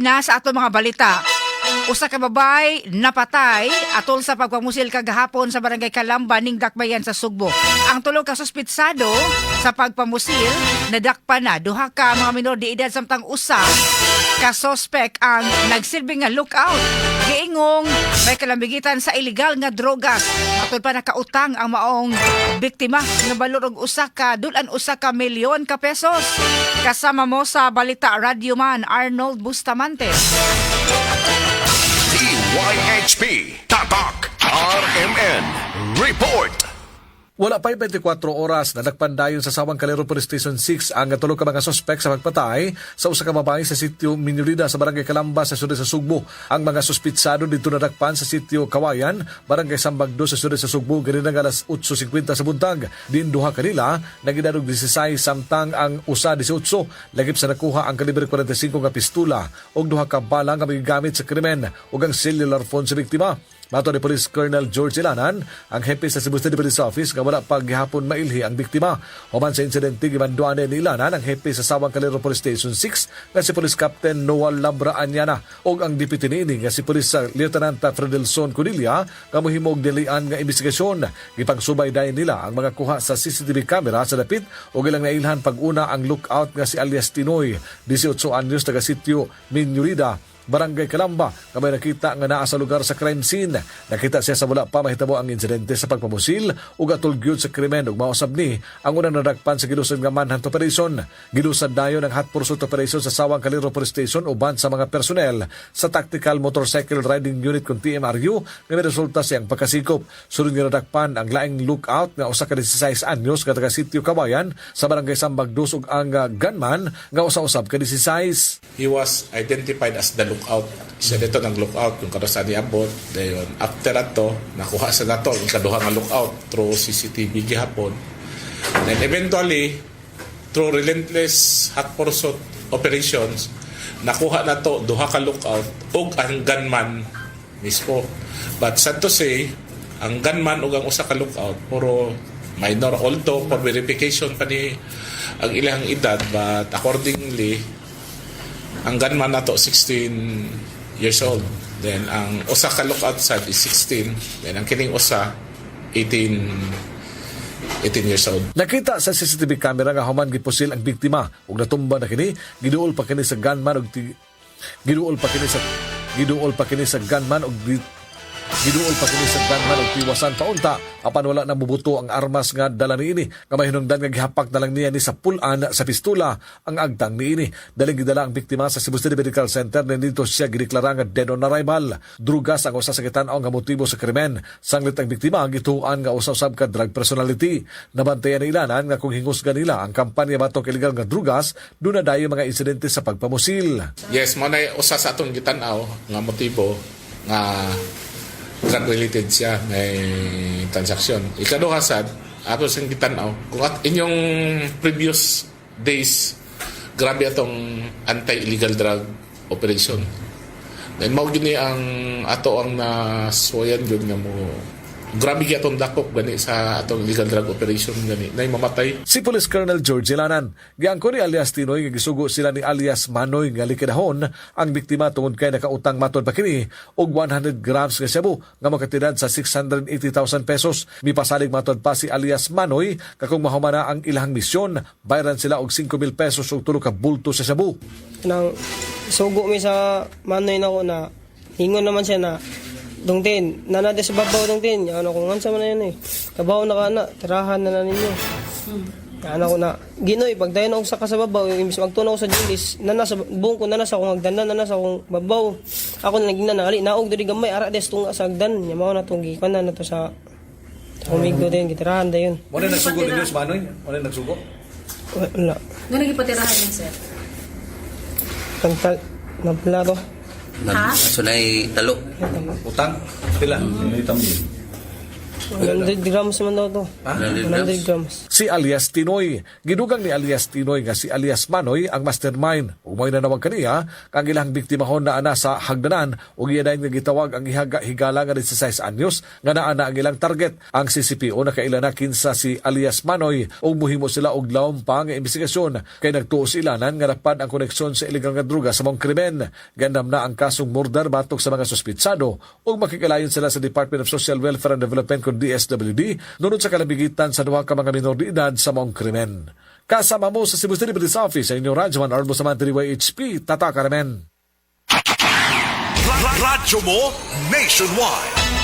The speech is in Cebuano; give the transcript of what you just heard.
Na sa ato mga balita. Usa ka babay napatay atol sa pagpamusil kagahapon sa Barangay Kalamba ning Dakbayan sa Sugbo. Ang tulo ka suspitsado sa pagpamusil nadakpan na, duha ka mga minor de edad, samtang usa ka suspect ang nagsilbi nga lookout. Giingong may kalambigitan sa illegal nga drogas. Atol pa, nakautang ang maong biktima nga balor og usa ka dulan 1 milyon ka pesos. Kasama mo sa balita, Radyoman Arnold Bustamante. DYHP Tatak RMN Report. Wala pa'y 24 oras, nadakpan dayon sa Sawang Calero Police Station 6 ang tulo ka mga suspek sa pagpatay sa usa ka babae sa sitio Minurida sa Barangay Kalamba sa syudad sa Sugbo. Ang mga suspitsado didto nadakpan sa sitio Kawayan, Barangay Sambagdo sa syudad sa Sugbo ganinang alas 8:50 sa buntag. Din duha kanila nag-edad og 16 samtang ang usa 18. Lagip sa nakuha ang kalibre 45 nga pistula ug duha ka bala nga gigamit sa krimen ug ang cellular phone sa biktima. Matod ni Police Colonel George Ilanan, ang hepe sa Cebu City Police Office, nga wala pa gihapon mailhi ang biktima. Human sa insidente, gimanduan ni Ilanan ang hepe sa Sawang Calero Police Station 6 nga si Police Captain Noel Labra Anyana ug ang deputy niini nga si Police Lieutenant Fredelson Codilia nga mohimo og dilian nga investigasyon. Gipagsubay dayon nila ang mga kuha sa CCTV camera sa dapit ug ilang nailhan pag-una ang lookout nga si alias Tinoy, 18 anyos, taga sitio Minurida, Barangay Kalamba, nga may nakita nga naa sa lugar sa crime scene. Nakita siya sa wala pa mahitabo ang insidente sa pagpamusil ug atol gyud sa krimen ug mausab ni ang unang nadakpan sa gilusad nga manhunt operation. Gilusad dayon ang hot pursuit operation sa Sawang Calero Police Station uban sa mga personnel sa Tactical Motorcycle Riding Unit kung TMRU nga resulta siyang pagkasikop. Sunod nga nadakpan ang laing lookout nga usa ka 16 anyos nga taga sitio Kawayan sa Barangay Sambagdos ug ang gunman nga usa-usab ka 16. He was identified as the lookout. Siya didto nang lookout kung kanus-a niabot. Dayon after ato, nakuha sa nato ang ikaduha nga lookout through CCTV gihapon. Then eventually, through relentless hot pursuit operations, nakuha nato duha ka lookout ug ang gunman mismo. But sad to say, ang gunman ug ang usa ka lookout puro minor, although for verification pa ni ang ilang edad, but accordingly ang gunman nato 16 years old. Then ang usa ka lookout sad is 16. Then ang kining usa 18 years old. Nakita sa CCTV camera nga human gipusil ang biktima ug natumba na kini, giduol pa kini sa gunman ug giduol pa kini sa gunman ug giduol pa kini sa gunman ug tiwasan paunta apan wala na mubuto ang armas nga dala niini nga mahinungdan nga gihapak na lang niya ni sa pulan sa pistula ang agtang niini. Daling gidala ang biktima sa Cebu City Medical Center na didto siya gideklara nga dead on arrival. Drugas ang usa sa gitan-aw nga motibo sa krimen. Sanglit ang biktima gituan nga usa-usab ka drug personality. Nabantayan ni Ilanan nga kung hingusgan nila ang kampanya batok illegal nga drugas, duna dayon mga insidente sa pagpamusil. Yes, mao na usa sa atong gitan-aw nga motibo nga drug related siya, may transaksyon. Ikaduha sad, ato sing gitan-aw kung at inyong previous days, grabe atong anti-illegal drug operation. Then mao gini ang ato ang nasuwayan gyud nga mo grabe gyud atong dakop gani sa atong illegal drug operation, gani nay mamatay. Si Police Colonel George Ilanan, giangko ni alias Tinoy nga gisugo sila ni alias Manoy nga likidahon ang biktima tungod kay nakautang matod pa kini og 100 grams nga shabu nga makatidad sa 680,000 pesos. Mipasalig matod pa si alias Manoy nga kung mahumana ang ilahang misyon, bayaran sila og 5,000 pesos ug tulo ka bulto sa shabu. Nang sugo mi sa Manoy nako na ingon naman siya na, "Dongtin, nana sa babaw, Dongtin." Ano kung unsa man na yun eh. "Kabaw na ka na, tirahan na na ninyo." Ano ko na, "Ginoy, pag dayon ako sa ka sa babaw, imbis magtunaw ko sa Julis, nana sa buong ko, nana sa akong hagdan, nana sa akong babaw." Ako na nagina na, ali, naog diri gamay, ara des tunga sa hagdan. Nya mao na tong gikan na to sa kumigo din, gitirahan dayon. Wala nagsugo ninyo si Manoy? Wala nagsugo? Wala. Nga nagipatirahan yun, sir? Pantal, napla to. Ha? Nag, so nay talo. Utang? Pila? 100 grams man daw to. 100 grams. Si alias Tinoy. Gidugang ni alias Tinoy nga si alias Manoy ang mastermind. Ug mo'y nanawag kaniya kang ilang biktimahon na ana sa hagdanan ug iya dayon nga gitawag ang ihaga higala nga 16 anyos nga naa na ang ilang target. Ang CCPO nakaila na kinsa si alias Manoy ug muhimo sila og lawom pa nga investigasyon kay nagtuo sila nan nga napad ang koneksyon sa ilegal nga druga sa maong krimen. Gandam na ang kasong murder batok sa mga suspitsado ug makikalayon sila sa Department of Social Welfare and Development kon DSWD nunod sa kalabigitan sa duha ka mga minor de edad sa maong krimen. Kasama mo sa Cebu City Police Office sa inyong Radyo 1 Arbo sa YHP, Tatak RMN. Radyo mo nationwide.